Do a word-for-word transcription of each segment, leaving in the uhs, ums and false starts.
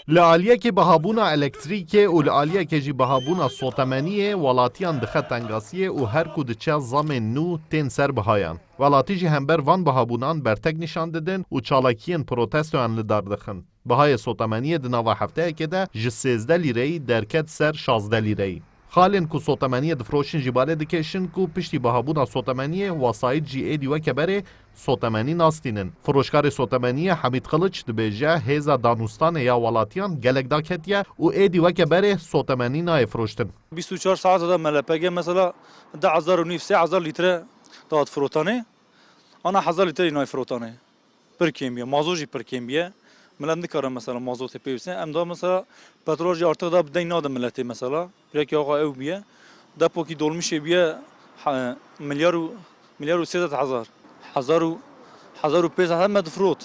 Li aliyekê bihabûna elektrîkê û li aliyekê jî bihabûna sotemeniyê welatiyan dixe tengasiyê û her ku diçe zemên nû tên ser bihayan. Welatî jî hember van bihabûnan bertek nîşan didin û çalakiyên protestoyan li dar dixin. Bihayê sotemeniyê di nava hefteyekê de ji sêzdeh lîreyî derket ser şazdeh lîreyî. Xalên ku sotemeniyê difroşin jî balê dikêşin ku piştî bihabûna sotemeniyê wesayît jî êdî weke berê sotemenî nastînin. Firoşkarê sotemeniyê Hemîd Qiliç dibêje hêza danûstanê ya welatiyan gelek daketiye û êdî weke berê sotemenî nayê firoştin. Bîst û çar saeta de M L P G mesela du hezar û nîv, sê hezar lître dat firotanê. Ana hezar lître nayê firotanê. Pir kêmî ye. Mazot jî pir kêmî ye. Milet nikare mesela mazotê pê bîse. Em da mesela petrol jî artık da bi deyn nade miletê mesela. Pirek ya xwe ew bûye. Depokî dolmişê bûye, ha, milyar û, milyar û sê sed hezar. Hezar û, hezar û pênc sed me difirot.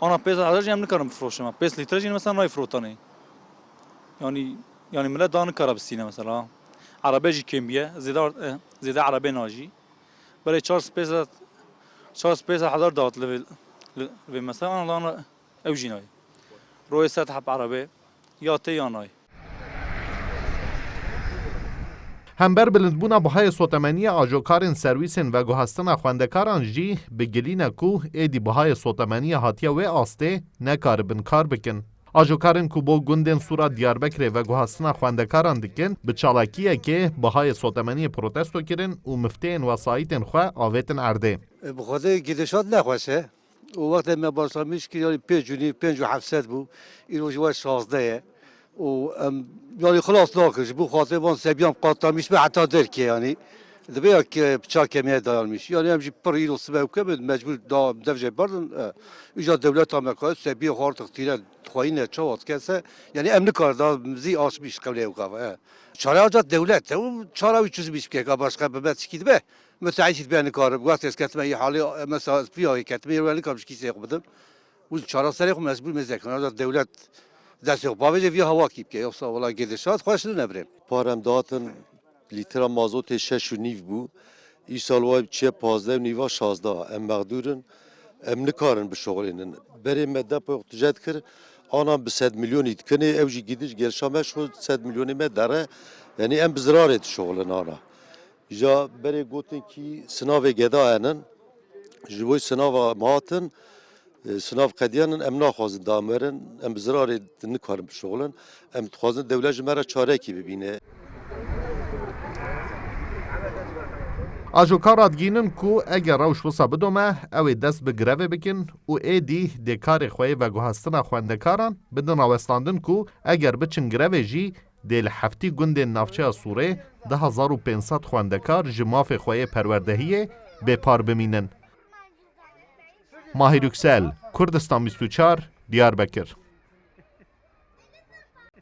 Ana pênc sed hezar jî em nikarin bifroşin. Pênc lître jî mesela nayê firotanê. Yani, yani milet da nikare bistîne mesela. Erebe jî kêmî ye. Zêde, eh, zêde erebe najî. Belê çar sed pênc sed, çar sed pênc sed hezar dat li vê, li vê mesela, ana lan ew jî nayê. Royê sed heb erebe ya tê ya nayê. Hember bilindbûna bihayê sotemeniyê, ajokarên serwîsên veguhestina xwendekaran jî bi gilî ne ku êdî bihayê sotemeniyê hatiye wê astê, nekaribin kar bikin. Ajokarên ku bo gundên Sûra Diyarbekirê veguhastina xwendekaran dikin, bi çalakiyekê bihayê sotemeniyê protesto kirin û mifteyên wesayîtên xwe avêtin erdê. E, bi Xwedê gidişat ne xweş e. Û wextê me başlamiş kir, yanî pênc û nîv, pênc û heft sed bû. Îro ji we şazdeh ye. Û em, yanî xilas nakin. Ji bo xatirê van sebiyan qatlamiş be heta derkê, yanî. Dibe ya ke piça kemiye dayanmış. Yanî em jî pir îro sibe û kevin mecbûr da dev jê berdin. E, îja dewleta me ka sebiyê xwe artık tîne dixwayîne çawa dikese. Yanî em nikare da zî aşmiş qewlê ew gava, e. Çare aca dewlet e û çara wî çizmiş bike ka başka bi me tişkî dibe. Müteahhit dibe nikare. Wextê ez ketime îhalê, mesela ez piya wê ketime, yê wê nikare bişkî sê xwe bidim. Û çara serê xwe mecbûr mêze kan. Aca dewlet destê xwe bavêje vî hawa kî bike. Yoksa wala gidişat xweş li nebrê. Parem datin Lîtra mazotê şeş û nîv bû. Îsal wa çiye pazdeh û nîva şazdeh. Em mexdûr in. Em nikarin bişoxlênin. Berê me depo tije dikir, anan bi sed milyonî dikinê, ew jî gidiş gelşa me şo sed milyonê me dere. Yanî em bi zirarê dişoxlin ana. Ja berê gotin kî sinavê geda enin. Ji bo sinava me hatin, e, sinav qediyanin, em naxwazin da em werin, em bi zirarê nikarin bişoxlin. Em dixwazin dewlet ji me re çarekî bibîne. Ajokar radgînin ku eger rewş wisa bidome, ew ê dest bi grevê bikin û êdî dê karê xwe yê veguhestina xwendekaran bidin rawestandin ku eger biçin grevê jî, dê li heftî gundên navçeya Sûrê du hezar û pênc sed xwendekar ji mafê xwe yê perwerdehiyê bêpar bimînin. Mahir Yüksel, Kurdistan bîst û çar, Diyarbekir.